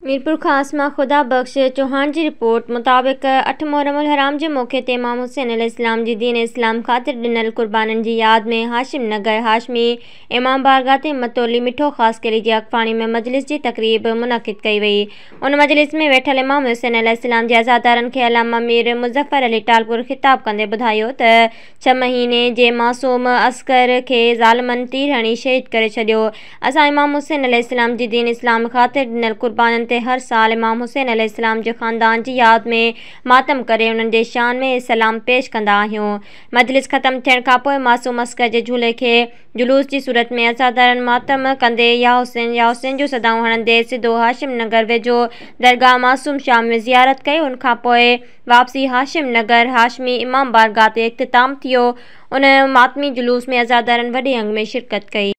ميرپورخاص مان خدا بخش چوهاڻ جي رپورٽ مطابق 8 محرم الحرام جي موقعي تي امام حسين عليه السلام جي دين اسلام خاطر ڏنل قربانين جي ياد ۾ هاشم نگر هاشمي امام بارگاهه تي متولي مٺو خاصخيلي جي اڳواڻي ۾ مجلس جي تقريب منعقد ڪئي وئي. ان مجلس ۾ ويٺل امام حسين عليه السلام جي عزادارن کي علامه مير مظفر علي ٽالپر خطاب ڪندي ٻڌايو ته 6 مهيني جي معصوم اصغر کي ظالمن تير هڻي شهيد ڪري ڇڏيو. اسان امام حسين عليه السلام جي دين اسلام خاطر ڏنل قربانين تي هر سال امام حسين عليه السلام جي خاندان جي ياد ۾ ماتم ڪري انهن جي شان ۾ سلام پيش ڪندا آهيون. مجلس ختم ٿيڻ کانپوء معصوم اصغر جي جهولي کي جلوس جي صورت ۾ عزادارن ماتم ڪندي يا حسين يا حسين جون صدائون هڻندي سڌو هاشم نگر ويجهو درگاهه معصوم شاهه ۾ زيارت ڪئي ان کانپوء واپسي هاشم نگر هاشمي امام بارگاهه تي اختتام ٿيو. ان ماتمي جلوس ۾ عزادارن وڏي انگ ۾ شرڪت ڪئي.